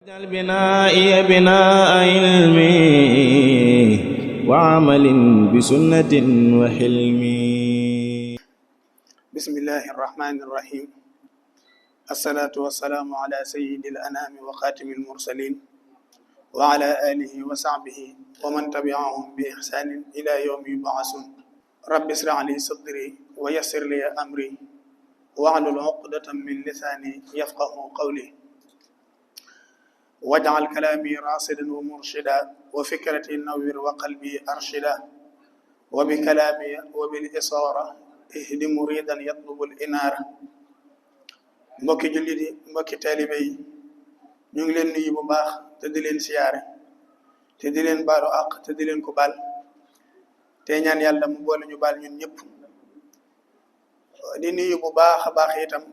واجعل بنائي بناء علم وعمل بسنة وحلم. بسم الله الرحمن الرحيم. الصلاة والسلام على سيد الأنام وخاتم المرسلين وعلى آله وصحبه ومن تبعهم بإحسان إلى يوم يبعثون. رب اشرح لي صدري ويسر لي أمري واحلل عقدة من لساني يفقه قولي واجعل كلامي راصدا ومرشدا وفكرتي نوّر وقلبي أرشدا وبكلامي وبالإصارة اهد مريدا يطلب الإنارة. mbokki jullit yi mbokki taalibe yi ñu ngi leen nuyu bu baax te di leen siyaare te di leen baalu àq te di leen ko baal te ñaan yàlla mu boole ñu baal ñun ñëpp. di nuyu bu baax a baax itam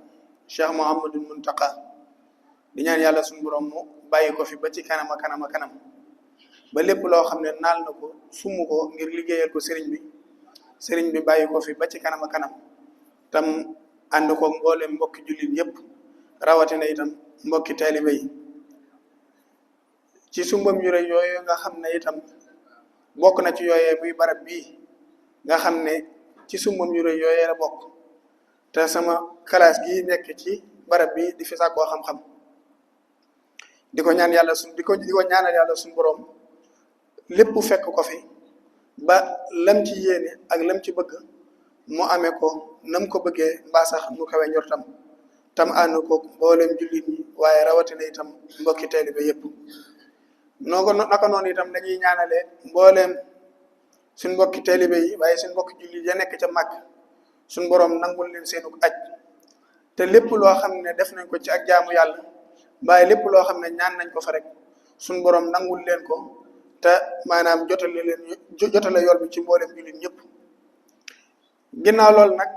Cheikh Mouhamadul Muntaqa di ñaan yàlla suñu borom mu bàyyi ko fi ba ci kanam a kanam a kanam ba lépp loo xam ne naal na ko summ ko ngir liggéeyal ko sëriñ bi bàyyi ko fi ba ci kanam a kanam tam ànd ko mboolem mbokki jullit yépp rawatina itam mbokki taalibe yi ci sumbam yu rëy yooyu nga xam ne itam bokk na ci yooyee muy barab bii nga xam ne ci sumbam yu rëy yooyee la bokk te sama classe gi nekk ci barab bi di fi sàkkoo xam-xam di ko ñaan yàlla di ko ñaanal yàlla suñu borom lépp fekk ko fi ba lam ci yéene ak lam ci bëgg mu amee ko nam ko bëggee mbaa sax mu kawe njortam tam ànd ko mboolem jullit ñi waaye rawatina itam mbokki taalibe yépp naka noonu itam dañuy ñaanale mboolem suñ mbokki taalibe yi waaye suñ mbokki jullit ya nekk ca màgg suñ borom nangul leen seenu aj te lépp loo xam ne def nañ ko ci ak jaamu yàlla waaye lépp loo xam ne ñaan nañ ko fa rek suñ borom nangul leen ko te maanaam jotale yool bi ci mboolem jullit ñëpp. ginnaaw loolu nag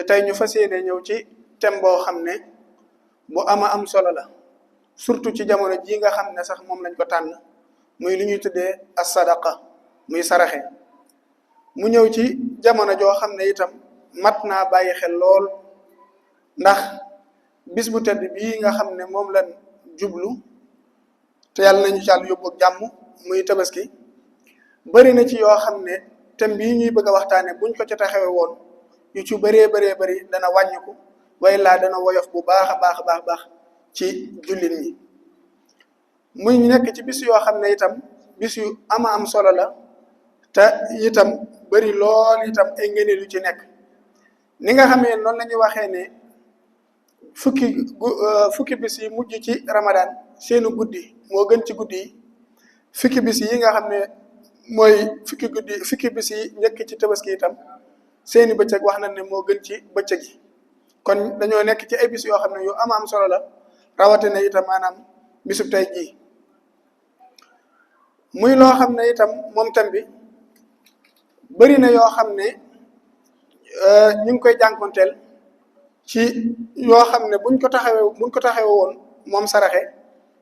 tey ñu fas yéene ñëw ci thème boo xam ne bu am solo la surtout ci jamono jii nga xam ne sax moom lañ ko tànn muy li ñuy tuddee as-sadaqa muy saraxe mu ñëw ci jamono joo xam ne itam mat naa bàyyi xel lool ndax bis bu tedd bii nga xam ne moom lañ jublu te yàlla nañu ci yàlla yóbbu ak jàmm muy tabaski bari na ci yoo xam ne thème bii ñuy bëgg a waxtaane buñ ko ca taxawee woon yu ci bari dana wàññiku way laa dana woyof bu baax a baax ci jullit ñi muy nekk ci bis yoo xam ne itam bis yu am solo la te itam bari lool itam ay ngëneel yu ci nekk ni nga xamee noonu la ñuy waxee ne fukki bis yi mujj ci Ramadan seenu guddi moo gën ci guddi yi fukki bis yi nga xam ne mooy fukki bis yi njëkk ci tabaski itam seeni bëccëg wax nañ ne moo gën ci bëccëg yi kon dañoo nekk ci ay bis yoo xam ne yu am solo la rawatina itam maanaam bisub tey jii muy loo xam ne itam moom tam bi bari na yoo xam ne ñu ngi koy jànkonteel ci yoo xam ne buñ ko taxawee woon moom saraxe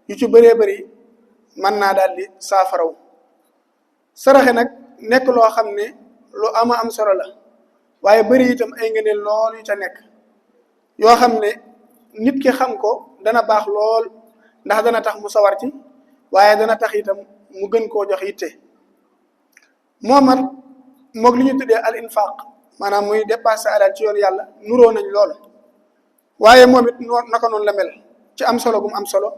yu ci bari mën naa daal di saafaraw saraxe nag nekk loo xam ne lu am solo la waaye bari itam ay ngëneel lool yu ca nekk yoo xam ne nit ki xam ko dana baax lool ndax dana tax mu sawar ci waaye dana tax itam mu gën koo jox yitte moomat moog li ñu tuddee al infaq maanaam muy dépasser alal ci yoon yàlla nuroo nañ lool waaye moom it naka noonu la mel ci am solo gum am solo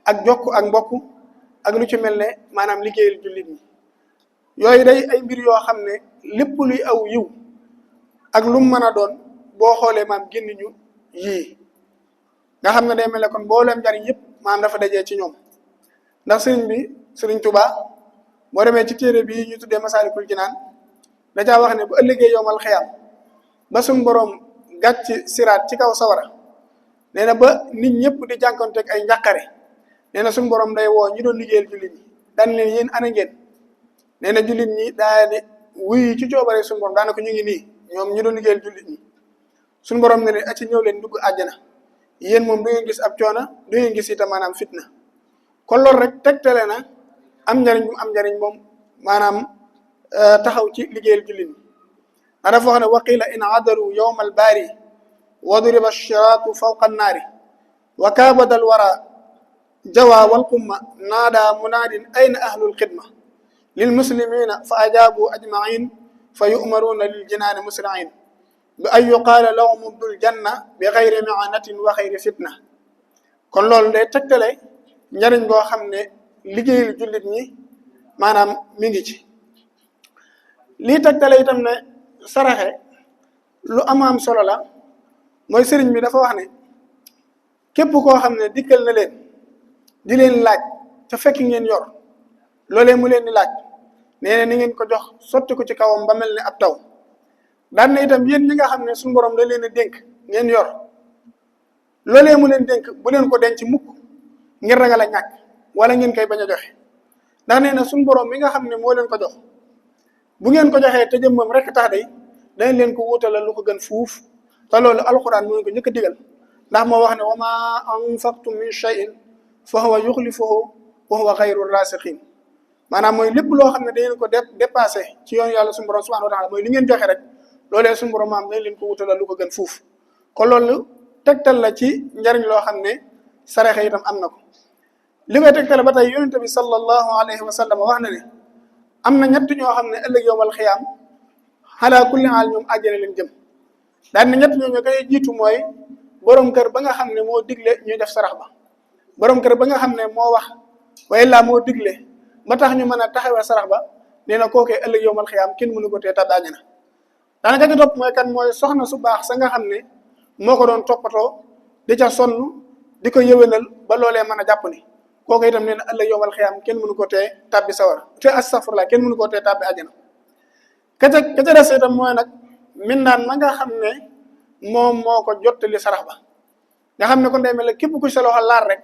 ak jokk ak mbokk ak lu ci mel ne maanaam liggéeyal jullit ñi yooyu day ay mbir yoo xam ne lépp luy aw yiw ak lu mu mën a doon boo xoolee maam génn ñu yii nga xam ne day mel ne kon mbooleem njariñ yëpp maam dafa dajee ci ñoom ndax sëriñ Tuubaa boo demee ci téere bi ñu tuddee Masaalikul Jinaan da caa wax ne bu ëllëgee yowmal xiyaam ba suñ boroom gàcc siraat ci kaw sawara nee na ba nit ñëpp di jànkonteeg ay njàqare nee na suñ boroom day woo ñi doon liggéeyal jullit ñi daan leen yéen ana ngeen nee na jullit ñi daa ne wuyu ci coobare suñu borom daanaka ñu ngi nii ñoom ñu doon liggéeyal jullit ñi suñu borom ne acci ñëw leen dugg àjjana yéen moom du ngeen gis ab coono du ngeen gis itam maanaam fitna kon loolu rek tegtale na am njariñ moom maanaam taxaw ci liggéeyal jullit ñi ana foo xam ne waqila in adaru yowma albaari wadriba shiraatu fawqa annaari wa kaabada alwara jawa wal qumma naada munaadin ayna ahlul xidma lil muslimina fa ajaabu ajmain fa yu'maruuna lil jinaani musriin bi ay yuqaala lahum ubdul janna bi xayri mianatin wa xayri fitna. kon loolu day tegtale njariñ boo xam ne liggéeyal jullit ñi maanaam mi ngi ci. lii tegtale itam ne saraxe lu am solo la mooy sëriñ bi dafa wax ne képp koo xam ne dikkal na leen di leen laaj te fekk ngeen yor loolee mu leen di laaj nee na ni ngeen ko jox sotti ko ci kawam ba mel ne ab taw. daan na itam yéen ñi nga xam ne suñu borom da leen a dénk ngeen yor loolee mu leen dénk bu leen ko denc mukk ngir ragal a ñàkk wala ngeen koy bañ a joxe. ndax nee na suñu borom mi nga xam ne moo leen ko jox bu ngeen ko joxee te jëmmam rek tax day dañ leen ko wuutala lu ko gën fuuf te loolu alxuraan moo ko njëkk a digal ndax moo wax ne wa ma anfaqtum min shay'in fa huwa yuxlifuhu wa huwa xayru rasiqin. maanaam mooy lépp loo xam ne dañu ko dépassé ci yoon yàlla suñu borom subhanahu wa taala mooy li ngeen joxe rek loolee suñu borom maam dañ leen ko wutalal lu ko gën fuuf. kon loolu tegtal la ci njariñ loo xam ne saraxe itam am na ko. li koy tegtal ba tey yonente bi sallallahu alayhi wa sallam wax na ne am na ñett ñoo xam ne ëllëg yowmal xiyaam xalaa kulli haal ñoom àjjana leen jëm. daan na ñett ñoo koy jiitu mooy borom kër ba nga xam ne moo digle ñuy def sarax ba. borom kër ba nga xam ne moo wax waaye laa moo digle ba tax ñu mën a taxawee sarax ba nee na kookee ëllëg yowmal xiyaam kenn mënu ko tee tab àjjana. daanaka ci topp mooy kan mooy soxna su baax sa nga xam ne moo ko doon toppatoo di ca sonn di ko yëwénal ba loolee mën a jàpp ni kooku itam nee na ëllëg yowmal xiyaam kenn mënu ko tee tabbi sawara te astafurla kenn mënu ko tee tabbi àjjana. ka ca des itam mooy nag mindaan ma nga xam ne moom moo ko jottali sarax ba nga xam ne kon day mel ne képp ku sa loxo laar rek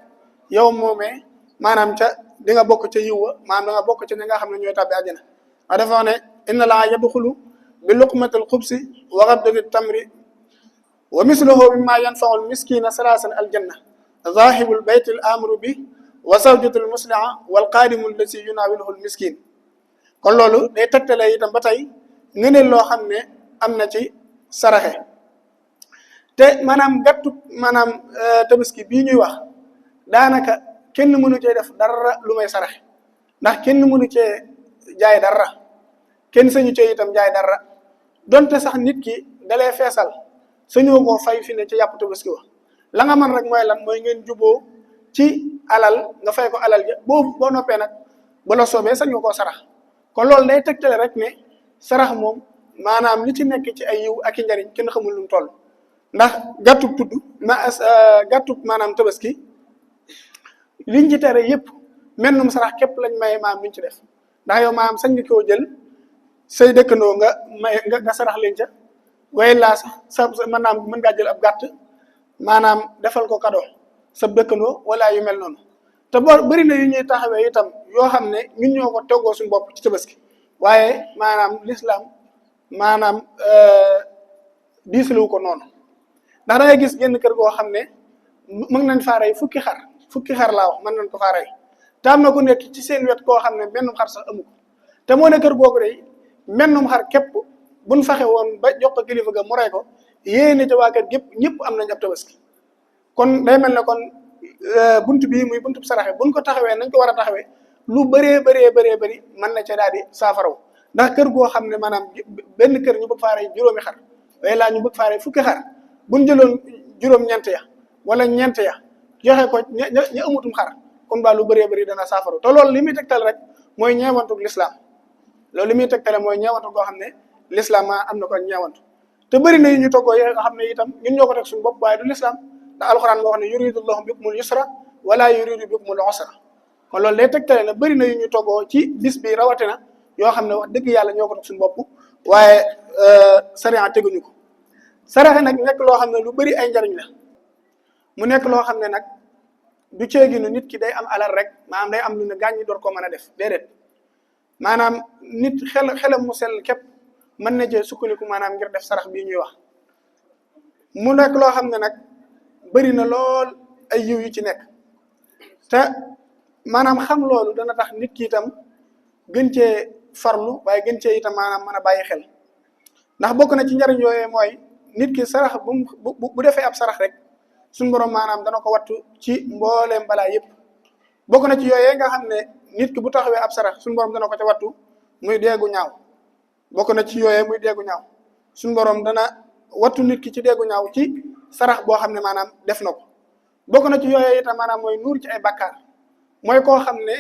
yow moomee maanaam ca di nga bokk ca yiw wa maanaam da nga bokk ca ñi nga xam ne ñooy tabbi àjjana. waaye dafa wax ne inna laa yadxulu bi luqmatil xubsi wa gabdati tamri wa misluhu mimma yanfaul miskina salaasan aljanna zahibul baytil amru bi wa zawjatul musliha wal qaadimu lasi yunawiluhu al miskin. kon loolu day tegtale itam ba tey ngëneel loo xam ne am na ci saraxe. te maanaam gàttu maanaam tabaski bii ñuy wax daanaka kenn mënu cee def dara lu may saraxe ndax kenn mënu cee jaay dara kenn sañu cee itam jaay dara donte sax nit ki dalee feesal sañoo koo fay fi ne ci yàpp tabaski wa la nga man rek mooy lan mooy ngeen juboo ci alal nga fay ko alal ja boo noppee nag ba la soobee sañoo koo sarax. kon loolu day tegtale rek ne sarax moom maanaam li ci nekk ci ay yiw ak i njariñ kenn xamul lu mu toll. ndax gàttub tudd gàttub maanaam tabaski liñ ci tere yëpp mennum sarax képp lañ maye maam liñ ci def ndax yow maam sañ nga koo jël say dëkkandoo nga may nga sarax leen ca waaye laa sax sa maanaam mën ngaa jël ab gàtt maanaam defal ko kado sa dëkkandoo wala yu mel noonu. te boo bëri na yu ñuy taxawee itam yoo xam ne ñun ñoo ko teggoo suñu bopp ci tabaski waaye maanaam l'islam maanaam diisaliwu ko noonu. ndax da ngay gis génn kër goo xam ne mën nañ faa rey fukki xar laa wax mën nañ ko faa rey te am na ku nekk ci seen wet koo xam ne mennum xar sax amu ko te moo ne kër googu day mennum xar képp buñ faxe woon ba jox ko kilifa ga mu rey ko yéene ca waa kër gépp ñëpp am nañ ab tabaski. kon day mel ne kon bunt bii muy buntu saraxe buñ ko taxawee nañ ko war a taxawee lu bëree bëri mën na ca daal di saafaraw. ndax kër goo xam ne maanaam benn kër ñu bëgg faa rey juróomi xar waaye laa ñu bëgg faa rey fukki xar buñ jëloon juróom-ñeent ya wala ñeent ya joxe ko ña amutum xar kon ba lu bëree bëri dana saafaru. te loolu li muy tegtal rek mooy ñeewantug lislaam loolu li muy tegtale mooy ñeewantu goo xam ne lislaam am na ko ak ñeewantu. te bëri na yu ñu toggoo yoo xam ne itam ñun ñoo ko teg suñu bopp waaye du lislaam ndax alxuraan moo wax ne yuridu llahu bikumul yusra wala yuridu bikumul usra. kon loolu day tegtale ne bëri na yu ñu toggoo ci bis bi rawatina yoo xam ne wax dëgg yàlla ñoo ko teg suñu bopp waaye sariya teguñu ko. saraxe nag nekk loo xam ne lu bëri ay njariñ la mu nekk loo xam ne nag du ceeginu nit ki day am alal rek maanaam day am lu ne gàññi door koo mën a def déedéet maanaam nit xelam mu sell képp mën na cee sukkandiku maanaam ngir def sarax bii ñuy wax. mu nekk loo xam ne nag bëri na lool ay yiw yu ci nekk te maanaam xam loolu dana tax nit ki itam gën cee farlu waaye gën cee itam maanaam mën a bàyyi xel ndax bokk na ci njariñ yooyee mooy nit ki sarax bu defee ab sarax rek suñu borom maanaam dana ko wattu ci mbooleem balaa yëpp bokk na ci yooyee nga xam ne nit ki bu taxawee ab sarax suñu borom dana ko ca wattu muy deegu ñaaw bokk na ci yooyee muy deegu ñaaw suñu borom dana wattu nit ki ci deegu ñaaw ci sarax boo xam ne maanaam def na ko bokk na ci yooyee itam maanaam mooy nuur ci ay bakkaar mooy koo xam ne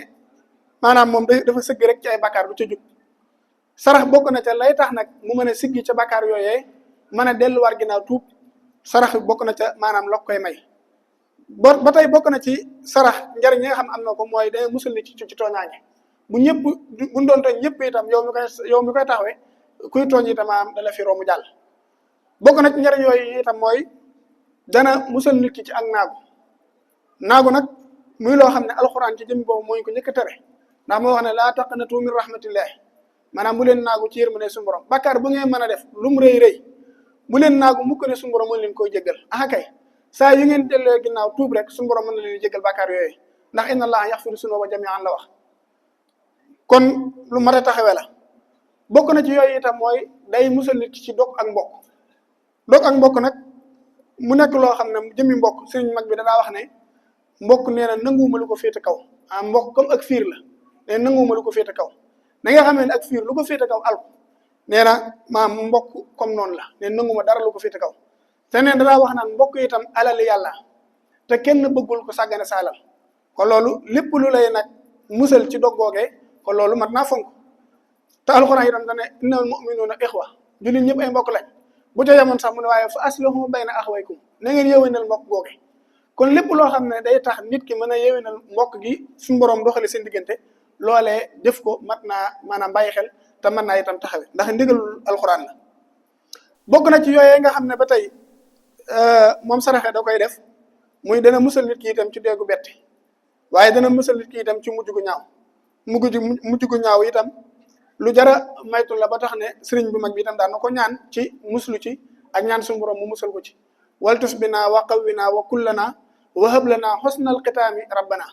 maanaam moom dafa sëgg rek ci ay bakkaar du ca jug sarax bokk na ca lay tax nag mu mën a siggi ca bakkaar yooyee mën a delluwaat ginnaaw tuub sarax bokk na ca maanaam la koy may ba tey bokk na ci sarax njariñ yi nga xam am na ko mooy day musul nit ci tooñaange bu ñëpp buñ doon tooñ ñëpp itam yow mi koy taxawee kuy tooñ itam maanaam dala fi rombu jàll bokk na ci njariñ yooyu itam mooy dana musal nit ki ci ak naagu nag muy loo xam ne alxuraan ci jëmmi boobu mooy ko njëkk a tere ndax moo wax ne laa taqnatu min rahmatillah maanaam bu leen naagu ci yërmande suñu borom bakkaar bu ngeen mën a def lu mu rëy rëy bu leen naagu mukk ne suñu borom mën leen koy jéggal ah kay saa yu ngeen dellee ginnaaw tuub rek suñu borom mën na leen jéggal bakkaar yooyu ndax inna allaha yaxfiru sunuba jamian la wax kon lu mat a taxawe la bokk na ci yooyu itam mooy day musal nit ci dog ak mbokk nag mu nekk loo xam ne jëmmi mbokk sëriñ mag bi danaa wax ne mbokk nee na nanguwuma lu ko féete kaw mbokk comme ak fiir la nee nanguwuma lu ko féete kaw na nga xamee ne ak fiir lu ko féete kaw alko nee na maam mbokk comme noonu la nee nanguma dara lu ko féete kaw te nee danaa wax naan mbokk itam alal yàlla te kenn bëggul ko sàggane sa alal kon loolu lépp lu lay nag musal ci doggoogee kon loolu mat naa fonk te alxuraan itam dane innal mu'minuuna ixwa jullit ñëpp ay mbokk lañ bu ca yemoon sax mu ne waaye fa aslihu bayna axawaykum na ngeen yéwénal mbokk googe kon lépp loo xam ne day tax nit ki mën a yéwénal mbokk gi suñu borom doxale seen diggante loolee def ko mat naa maanaam bàyyi xel te mën naa itam taxawe ndax ndigalul alxuraan la bokk na ci yooyee nga xam ne ba tey moom saraxe da koy def muy dana musal nit ki itam ci deegu bette waaye dana musal nit ki itam ci mujj gu ñaaw mujj gu ñaaw itam lu jara maytu la ba tax ne sëriñ bu mag bi itam daan na ko ñaan ci muslu ci ak ñaan suñu borom mu musal ko ci waltus bi naa wa qawwinaa wa kullanaa wa hab lanaa husnal xitaami rabbana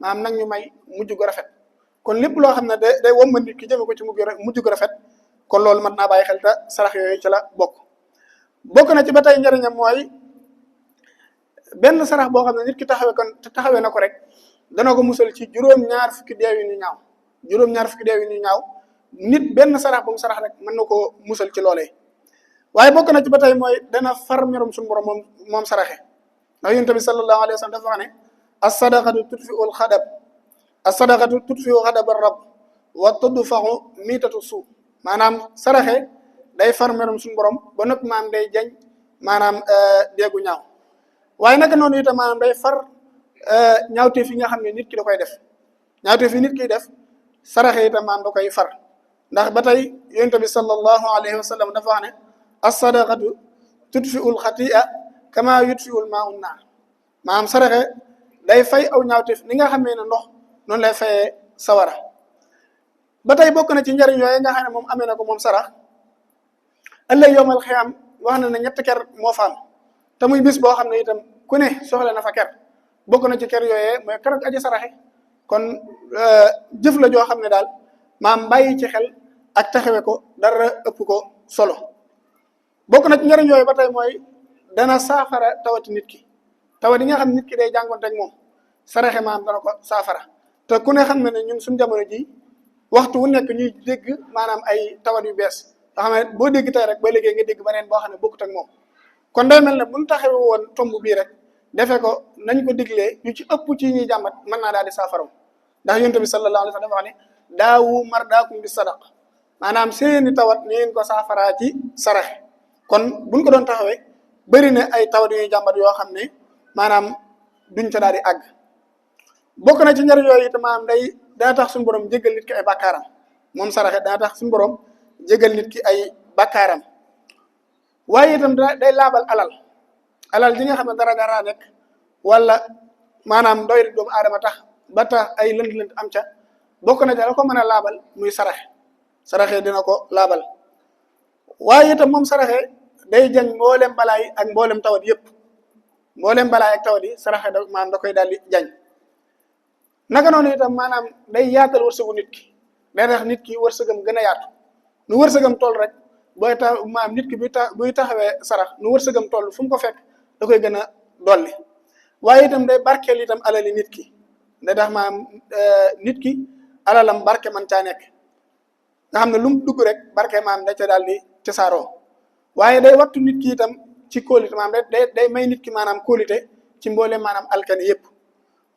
maanaam nag ñu may mujj gu rafet kon lépp loo xam ne day womma nit ki jëme ko ci mujj gu rafet kon loolu mat naa bàyyi xel te sarax yooyu ci la bokk na ci ba tey njëriñam mooy benn sarax boo xam ne nit ki taxawee na ko rek dana ko musal ci juróom-ñaar fukki deew yu ñu ñaaw nit benn sarax bu mu sarax rek mën na koo musal ci loolee waaye bokk na ci ba tey mooy dana far merum suñu borom moom saraxe ndax yonent bi sallallahu alayhi wa sallam dafa wax ne as-sadaqatu tudfi'u xadaba rab wa tudfa'u miitatu suu maanaam saraxe day far merum suñu borom ba noppi maanaam day jañ maanaam deegu ñaaw waaye naka noonu itam maanaam day far ñaawteef yi nga xam ne nit ki da koy def ñaawteef yi nit kiy def saraxe itam maanaam da koy far ndax ba tey yonent bi sallallahu alayhi wa sallam dafa wax ne as-sadaqatu tudfi'ul xati'a kama yudfi'ul maa'u naar maanaam saraxe day fay aw ñaawteef ni nga xamee ne ndox noonu lay fayee sawara ba tey bokk na ci njariñ yooyu nga xam ne moom amee na ko moom sarax ëllëg yowmal xiyaam wax na ne ñetti ker moo fa am te muy bis boo xam ne itam ku ne soxla na fa ker bokk na ci ker yooyee mooy keroog aji saraxe kon jëf la joo xam ne daal maam bàyyi ci xel ak taxawe ko dara ëpp ko solo bokk na ci njariñ yooyu ba tey mooy dana saafara tawati nit ki tawat yi nga xam nit ki day jàngoonte ak moom saraxe maam dana ko saafara te ku ne xam ne ne ñun suñu jamono ji waxtu wu nekk ñuy dégg maanaam ay tawat yu bees nga xam ne boo dégg tey rek ba léegi nga dégg beneen boo xam ne bokkut ak moom kon day mel ne buñ taxawe woon tomb bii rek defe ko nañ ko diglee ñu ci ëpp ci ñuy jàmbat mën naa daal di saafaraw ndax yonent bi sallallahu alayhi wa sallam dafa wax ne daawu mardaakum bi sadaq maanaam seeni tawat ni ngeen ko saafaraa ci saraxe kon buñ ko doon taxawee bëri na ay tawat yu ñuy jàmbat yoo xam ne maanaam duñ ca daal di àgg bokk na ci njariñ yooyu itam maanaam dana tax suñu borom jéggal nit ki ay bakkaaram moom saraxe dana tax suñu borom jéggal nit ki ay bakkaaram waaye itam day laabal alal ji nga xam ne dara nekk wala maanaam doy doomu aadama tax ba tax ay lënt am ca bokk na ca la ko mën a laabal muy saraxe dina ko laabal waaye itam moom saraxe day jañ mboolem balaay ak mboolem tawat yëpp mboolem balaay ak tawat yi saraxe maanaam da koy daal di jañ naka noonu itam maanaam day yaatal wërsëgu nit ki day tax nit ki wërsëgam gën a yaatu nu wërsëgam toll rek booy tax maanaam nit ki buy taxawee sarax nu wërsëgam toll fu mu ko fekk da koy gën a dolli waaye itam day barkeel itam alali nit ki da tax maanaam nit ki alalam barke man caa nekk nga xam ne lu mu dugg rek barke maanaam da ca daal di tasaaroo waaye day wattu nit ki itam ci kóolite maanaam day may nit ki maanaam kóolite ci mbooleem maanaam alkani yëpp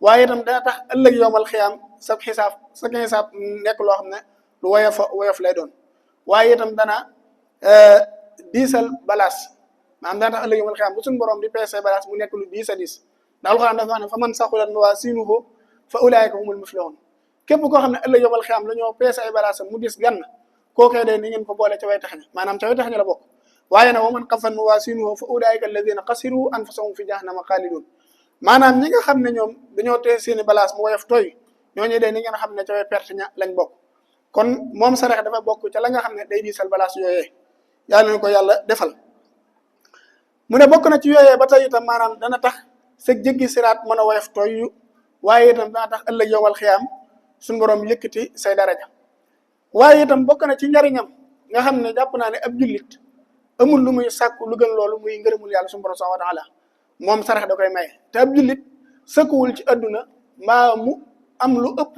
waaye itam dana tax ëllëg yowmal xiyaam sa xisaab nekk loo xam ne lu woyof lay doon waaye itam dana diisal balaas maanaam dana tax ëllëg yowmal xiyaam bu suñu borom di peese balaas mu nekk lu diis a diis ndax alxuraan dafa wax ne fa man saqulat mawaasiinuhu fa ulaa'ika humul muflihuun képp koo xam ne ëllëg yowmal xiyaam la ñoo peese ay balaasam mu dis gann kookee de ni ngeen ko boole ca way tax ña maanaam ca way tax ña la bokk waaye nag wa man xaffat mawaasiinuhu fa ulaa'ika alladina xasiru anfusahum fi jahannama xaalidun maanaam ñi nga xam ne ñoom dañoo tee seeni balaas mu woyof tooy ñooñu de ni ngeen xam ne ca way perte ña lañ bokk kon moom sarax dafa bokk ca la nga xam ne day diisal balaas yooyee yàlla nañu ko yàlla defal mu ne bokk na ci yooyee ba tey itam maanaam dana tax sa jéggi siraat mën a woyof tooy yu waaye itam dana tax ëllëg yowmal xiyaam suñu borom yëkkati say daraja waaye itam bokk na ci njariñam nga xam ne jàpp naa ne ab jullit amul lu muy sàkku lu gën loolu muy ngërëmul yàlla suñu borom subhanahu wa taala moom sarax da koy maye te ab jullit sëkkuwul ci adduna mbaa mu am lu ëpp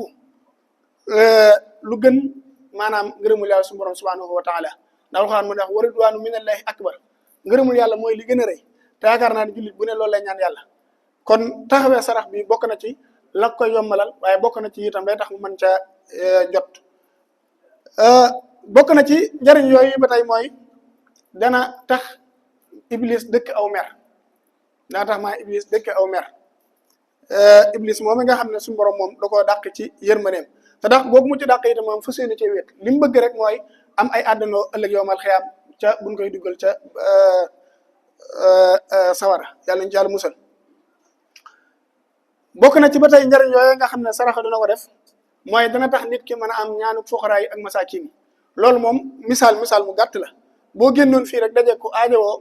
lu gën maanaam ngërëmul yàlla suñu borom subhanahu wa taala ndax alxuraan mu ne wa ridwaanu minallahi akbar ngërëmul yàlla mooy li gën a rëy te yaakaar naa ne jullit bu ne loolu lay ñaan yàlla kon taxawee sarax bi bokk na ci la koy yombalal waaye bokk na ci itam day tax mu mën ca jot bokk na ci njariñ yooyu ba tey mooy dana tax iblis dëkk aw mer dana tax maa iblis dëkk aw mer iblis moom nga xam ne suñu borom moom da koo dàq ci yërmandeem te dàq boobu mu ci dàq itam moom fas yéene ci wéet li mu bëgg rek mooy am ay àddandoo ëllëg yowmal xiyaam ca buñ koy duggal ca sawara yàlla ñu ci yàlla musal bokk na ci ba tey njariñ yooyu nga xam ne saraxa dina ko def mooy dana tax nit ki mën a am ñaanu fuqaraa yi ak masaakin yi loolu moom misaal mu gàtt la boo génnoon fii rek daje ko aajowoo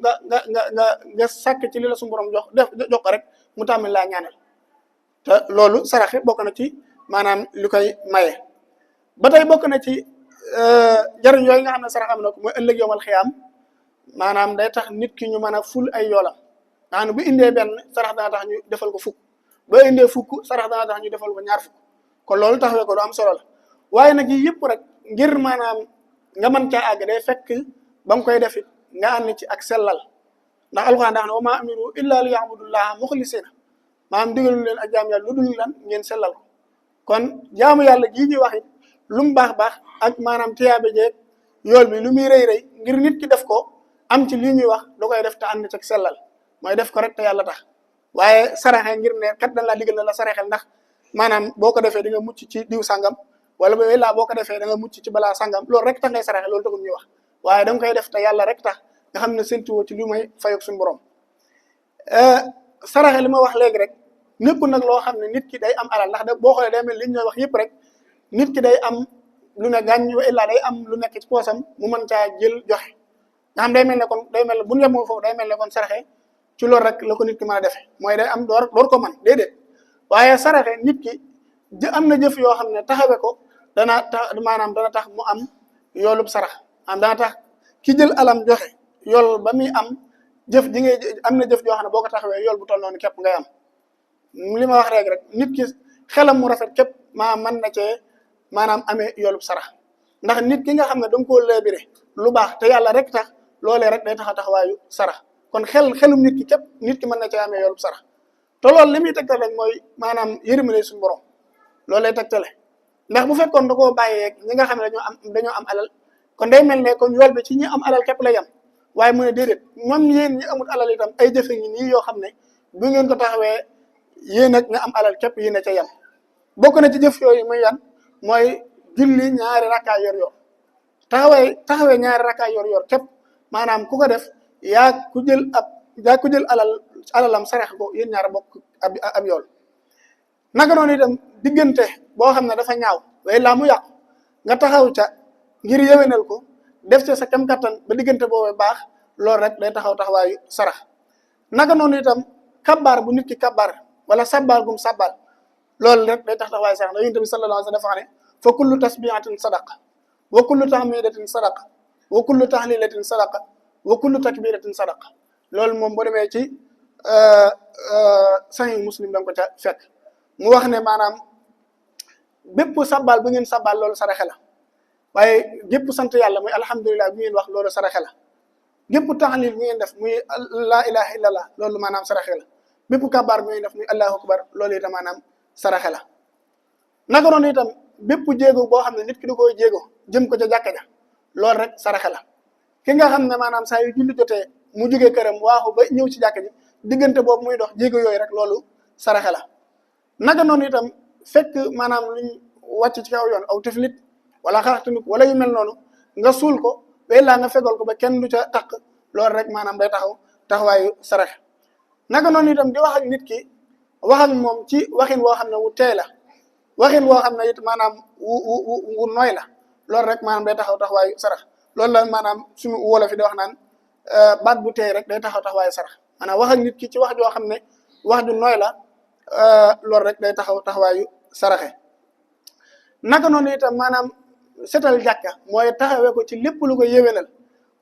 nga sàkk ci li la suñu borom jox ko rek mu tàmmil laa ñaanal te loolu saraxe bokk na ci maanaam li koy maye ba tey bokk na ci njariñ yooyu nga xam ne sarax am na ko mooy ëllëg yowmal xiyaam maanaam day tax nit ki ñu mën a ful ay yoolam nga xam ne bu indee benn sarax dana tax ñu defal ko fukk ba indee fukk sarax dana tax ñu defal ko ñaar fukk kon loolu taxawee ko du am solo la waaye nag yi yëpp rek ngir maanaam nga mën caa àgg day fekk ba nga koy def it nga ànd ci ak sellal ndax alxuraan dax ne wa maa amiru illa li ya'budullaha muxlisina maanaam digalu leen ak jaam yàlla lu dul lan ngeen sellal ko kon jaamu yàlla gii ñuy wax it lu mu baax ak maanaam tiyaabe jeeg yool bi lu muy rëy ngir nit ki def ko am ci lii ñuy wax da koy def te ànd ci ak sellal mooy def ko rek te yàlla tax waaye saraxe ngir ne kat dañ laa digal na la saraxel ndax maanaam boo ko defee di nga mucc ci diw sangam wala ba laa boo ko defee da nga mucc ci balaa sangam loolu rek tax ngay saraxe loolu taxul ñuy wax waaye da nga koy def te yàlla rek tax nga xam ne séntuwoo ci lu may fayog suñu borom saraxe li ma wax léegi rek nekkul nag loo xam ne nit ki day am alal ndax boo xoolee day mel li ñu wax yëpp rek nit ki day am lu ne gàññ illaa day am lu nekk ci poosam mu mën caa jël joxe nga xam day mel ne kon day mel ne bu ñu yemoo foofu day mel ne kon saraxe ci loolu rek la ko nit ki mën a defee mooy day am door ko man déedéet waaye saraxe nit ki am na jëf yoo xam ne taxawe ko dana tax mu am yoolub sarax dana tax ki jël alam joxe yool ba muy am jëf ji ngay am na jëf yoo xam ne boo ko taxawee yool bu toll noonu képp ngay am li ma wax rek nit ki xelam mu rafet képp mën na cee maanaam amee yoolub sarax ndax nit ki nga xam ne danga koo labiré lu baax te yàlla rek tax loolee rek day tax a taxawaayu sarax kon xelum nit ki képp nit ki mën na cee amee yoolub sarax te loolu li muy tegtal rek mooy maanaam yërmande suñu borom loolu lay tegtale ndax bu fekkoon da koo bàyyee ñi nga xam ne dañoo am alal kon day mel ne kon yool bi ci ñi am alal képp la yam waaye mu ne déedéet moom yéen ñi amul alal itam ay jëfe ngi nii yoo xam ne bu ngeen ko taxawee yéen ak nga am alal képp yéen a ca yam bokk na ci jëf yooyu muy yan mooy julli ñaari rakkaay yor taxawee ñaari rakkaay yor képp maanaam ku ko def yaa ku jël alalam sarax ko yéen ñaar bokk ab yool naka noonu itam diggante boo xam ne dafa ñaaw way laa mu yàqu nga taxaw ca ngir yewenal ko def ca sa kem kattan ba diggante boobu baax loolu rek day taxawaayu sarax naka noonu itam kabbaar bu nit ki kabbaar wala sabbal gum sabbal loolu rek day taxawaayu sarax ndax Yonent bi sallallahu alayhi wa sallam dafa ne fa kullu tasbihatin sadaqa wa kullu tahmidatin sadaqa wa kullu tahlilatin sadaqa wa kullu takbiratin sadaqa loolu moom boo demee ci Sahih Muslim da nga ko ca fekk mu wax ne maanaam bépp sabbal bu ngeen sabbal loolu saraxe la waaye gépp sant yàlla muy alhamdulilah bu ngeen wax loolu saraxe la gépp taxlil bu ngeen def muy laa ilaha illallah loolu maanaam saraxe la bépp kabaar bu ngeen def muy allahu akbar loolu itam maanaam saraxe la naka noonu itam bépp jéego boo xam ne nit ki du koy jéego jëm ko ca jàkka ja loolu rek saraxe la ki nga xam ne maanaam saa yu julli jotee mu jógee këram waaxu ba ñëw ci jàkka ji diggante boobu muy dox jéego yooyu rek loolu saraxe la naka noonu itam fekk maanaam luñ wàcc ci kaw yoon aw tiflit wala xaraxtanuk wala yu mel noonu nga suul ko ba laa nga fegal ko ba kenn du ca taq loolu rek maanaam day taxawaayu saraxe naka noonu itam di wax ak nit ki wax ak moom ci waxin woo xam ne wu teey la waxin woo xam ne it maanaam wu nooy la loolu rek maanaam day taxawaayu sarax loolu la maanaam suñu wolof yi di wax naan baat bu teey rek day taxawaayu sarax maanaam wax ak nit ki ci wax joo xam ne wax ju nooy la loolu rek day taxawaayu saraxe naka noonu itam maanaam setal jàkka mooy taxawee ko ci lépp lu ko yéwénal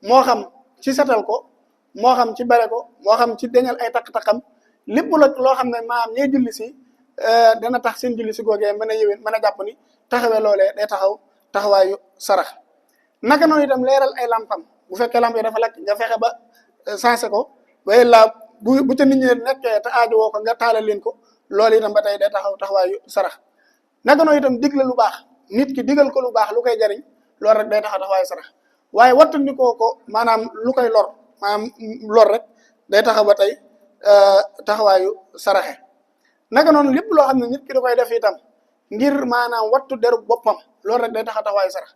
moo xam ci setal ko moo xam ci bare ko moo xam ci deñal ay takk-takkam lépp la loo xam ne maanaam ñee julli si dana tax seen julli si googee mën a yéwén mën a jàpp ni taxawee loolee day taxawaayu sarax naka noonu itam leeral ay lampam bu fekkee lamp yi dafa lakk nga fexe ba sensé ko waaye la bu ca nit ñi nekkee te aajo woo ko nga taalal leen ko loolu itam ba tey day taxawaayu sarax naka noonu itam digle lu baax nit ki digal ko lu baax lu koy jariñ loolu rek day taxawaayu sarax waaye wattandikoo ko maanaam lu koy lor maanaam lor rek day taxaw ba tey taxawaayu saraxe naka noonu lépp loo xam ne nit ki da koy def itam ngir maanaam wattu deru boppam loolu rek day taxawaayu sarax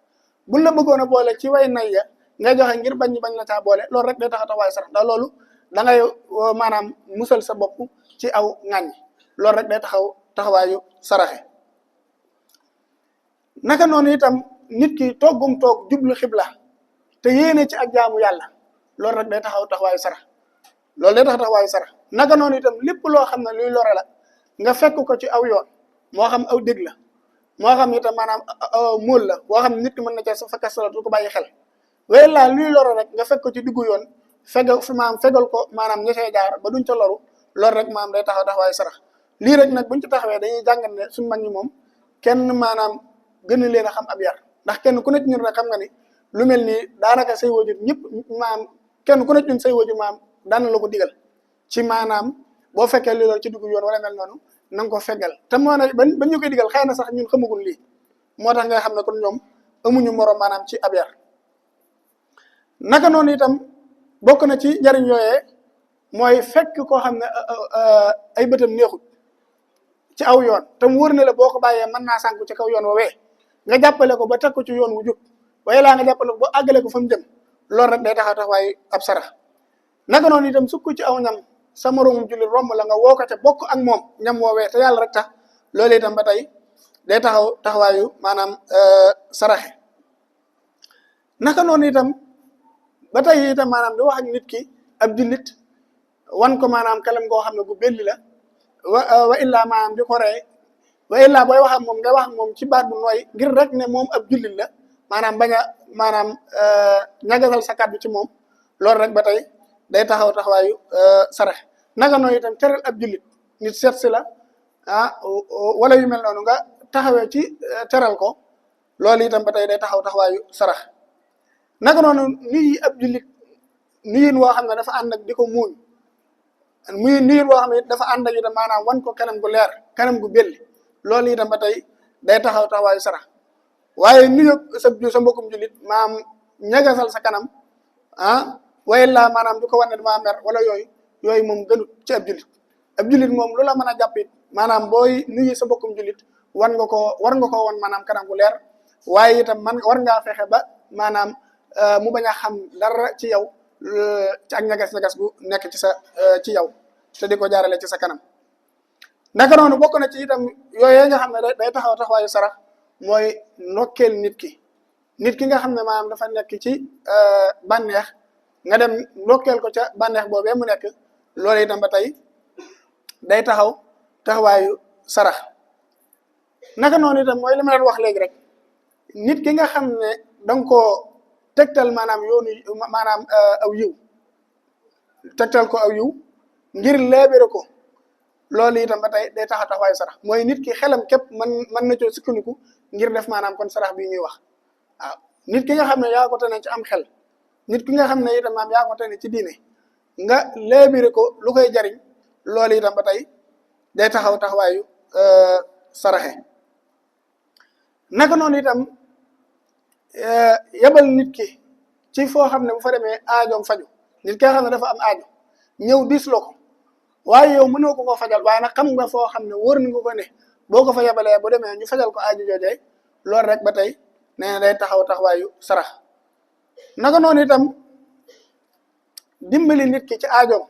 buñ la bëggoon a boole ci way nay ya ngay joxe ngir bañ la caa boole loolu rek day taxawaayu sarax ndax loolu da ngay maanaam musal sa bopp ci aw ŋàññ loolu rek day taxawaayu saraxe naka noonu itam nit ki toggum toog jublu xibla te yéene ci ak jaamu yàlla loolu rek day taxawaayu sarax loolu day taxawaayu sarax naka noonu itam lépp loo xam ne luy lore la nga fekk ko ci aw yoon moo xam aw dég la moo xam itam maanaam móol la boo xam ne nit ki mën na ca sa fakka sala du ko bàyyi xel waaye laa luy lore rek nga fekk ko ci diggu yoon fegal ko maanaam ña cay jaar ba duñ ca loru loolu rek maanaam day taxawaayu sarax lii rek nag buñ ci taxawee dañuy jàngat ne suñu mag ñi moom kenn maanaam gën leen a xam ab yar ndax kenn ku nekk ñun rek xam nga ni lu mel nii daanaka say wajur ñëpp maanaam kenn ku nekk ñun say wajur maanaam daan la ko digal ci maanaam boo fekkee li loolu ci dugub yoon wala mel noonu na nga ko feggal te moo ne ba ñu koy digal xëy na sax ñun xamagul lii moo tax nga xam ne kon ñoom amuñu morom maanaam ci ab yar naka noonu itam bokk na ci njariñ yooyee mooy fekk koo xam ne ay bëtam neexut ci aw yoon te mu wër ne la boo ko bàyyee mën naa sànku ci kaw yoon woowee nga jàppale ko ba teg ko ci yoon wu jub waaye laa nga jàppale ko ba àggale ko fa mu jëm loolu rek day taxawaayu ab sarax naka noonu itam sukk ci aw ñam sa moroomum jullit romb la nga woo ko ca bokk ak moom ñam woowee te yàlla rek tax loolu itam ba tey day taxawaayu maanaam saraxe naka noonu itam ba tey itam maanaam di wax ak nit ki ab jullit wan ko maanaam kalam ngoo xam ne gu belli la wa illaa maanaam di ko ree wa illaa booy wax ak moom ngay wax ak moom ci baat bu nooy ngir rek ne moom ab jullit la maanaam bañ a maanaam ñagasal sa kàddu ci moom loolu rek ba tey day taxawaayu sarax naka noonu itam teral ab jullit nit seet si la wala yu mel noonu nga taxawee ci teral ko loolu itam ba tey day taxawaayu sarax naka noonu nuyu ab jullit nuyin woo xam ne dafa ànd ak di ko muuñ nuyin woo xam ne dafa ànd ak itam maanaam wan ko kanam gu leer kanam gu belli loolu itam ba tey day taxawaayu sarax waaye nuyu sa mbokkum jullit maanaam ñagasal sa kanam waaye laa maanaam di ko wane dama mer wala yooyu moom gënut ci ab jullit moom lu la mën a jàppit maanaam booy nuyu sa mbokkum jullit war nga ko wan maanaam kanam gu leer waaye itam war ngaa fexe ba maanaam mu bañ a xam dara ci yow ci ak ñagas gu nekk ci yow te di ko jaarale ci sa kanam naka noonu bokk na ci itam yooyee nga xam ne day taxawaayu sarax mooy nokkeel nit ki nga xam ne maanaam dafa nekk ci bànneex nga dem ndokkeel ko ca bànneex boobee mu nekk loolu itam ba tey day taxawaayu sarax naka noonu itam mooy li ma leen wax léegi rek nit ki nga xam ne danga koo tegtal maanaam yoonu maanaam aw yiw tegtal ko aw yiw ngir leebere ko loolu itam ba tey day tax a taxawaayu sarax mooy nit ki xelam képp mën na coo sukkandiku ngir def maanaam kon sarax bi ñuy wax waaw nit ki nga xam ne yaa ko tane ci am xel nit ki nga xam ne itam maam yaa ko tane ci diine nga léebire ko lu koy jariñ loolu itam ba tey day taxawaayu saraxe naka noonu itam yebal nit ki ci foo xam ne bu fa demee aajoom faju nit ki nga xam ne dafa am aajo ñëw diis la ko waaye yow mënoo ko fajal waaye nag xam nga foo xam ne wóor na nga ko ne boo ko fa yebalee bu demee ñu fajal ko aajo joojee loolu rek ba tey nee na day taxawaayu sarax naka noonu itam dimbali nit ki ci aajoom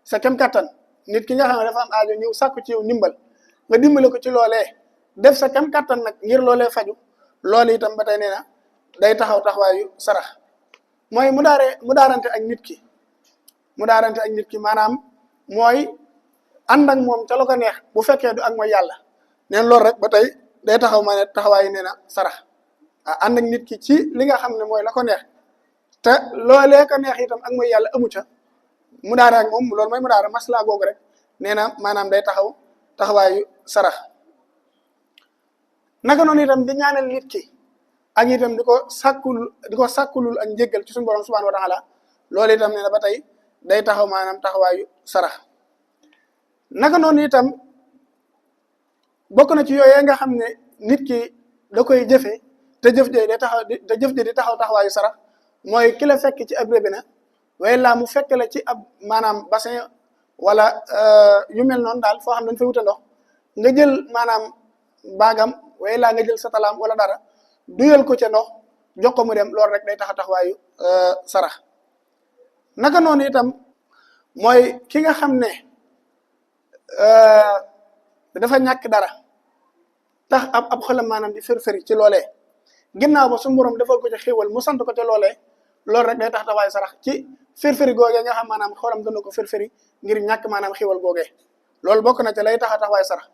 sa kem kattan nit ki nga xam ne dafa am aajo ñëw sàkku ci yow ndimbal nga dimbali ko ci loolee def sa kem kattan nag ngir loolee faju loolu itam ba tey nee na day taxawaayu sarax mooy mu daarante ak nit ki maanaam mooy ànd ak moom ca la ko neex bu fekkee du ak mooy yàlla neen loolu rek ba tey day taxawaayu nee na sarax ànd ak nit ki ci li nga xam ne mooy la ko neex te loolee ko neex itam ak mooy yàlla amu ca mu daara ak moom loolu mooy mu daara maslaa googu rek nee na maanaam day taxawaayu sarax naka noonu itam di ñaanal nit ki ak itam di ko sàkkulul ak njéggal ci suñu borom subhanahu wa taala loolu itam nee na ba tey day taxawaayu sarax naka noonu itam bokk na ci yooyee nga xam ne nit ki da koy jëfe te jëf ji di taxawaayu sarax mooy ki la fekk ci ab robinet waaye laa mu fekk la ci ab maanaam bassin wala yu mel noonu daal foo xam ne dañ fay wute ndox nga jël maanaam baagam waaye laa nga jël sa talaam wala dara duyal ko ca ndox jox ko mu dem loolu rek day taxawaayu sarax naka noonu itam mooy ki nga xam ne dafa ñàkk dara tax ab xolam maanaam di fër-fëri ci loolee ginnaaw ba suñu borom defal ko ca xéewal mu sant ko ca loolee loolu rek day taxawaayu sarax ci fër-fëri googee nga xam maanaam xolam dana ko fër-fëri ngir ñàkk maanaam xéewal googee loolu bokk na ca lay taxawaayu sarax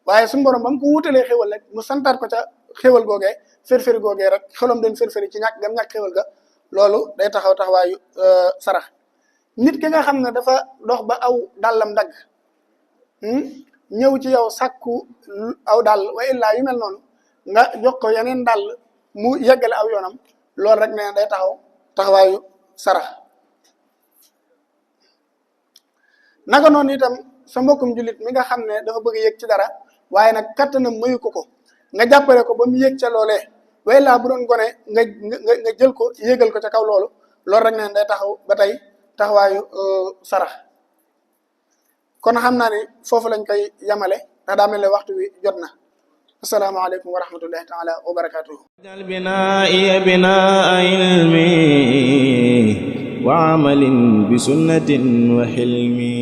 waaye suñu borom ba mu ko wutalee xéewal rek mu santaat ko ca xéewal googee fër-fëri googee rek xolam doon fër-fëri ci ñàkk xéewal ga loolu day taxawaayu sarax nit ki nga xam ne dafa dox ba aw dàllam dagg ñëw ci yow sàkku aw dàll wa illaa yu mel noonu nga jox ko yeneen dàll mu yeggale aw yoonam loolu rek nee na day taxawaayu sarax naka noonu itam sa mbokkum jullit mi nga xam ne dafa bëgg yëg ci dara waaye nag kattanam mayu ko nga jàppale ko ba mu yëg ca loolee wa illaa bu doon gone nga jël ko yégal ko ca kaw loolu rek nee na day ba tey taxawaayu sarax kon xam naa ne foofu lañ koy yamale ndax daa mel ne waxtu wi jot na asalaamaaleykum wa rahmatullahi taala wa barakatuhu jal binaa'iya binaa'a ilmi wa amalin bi sunnatin wa hilmi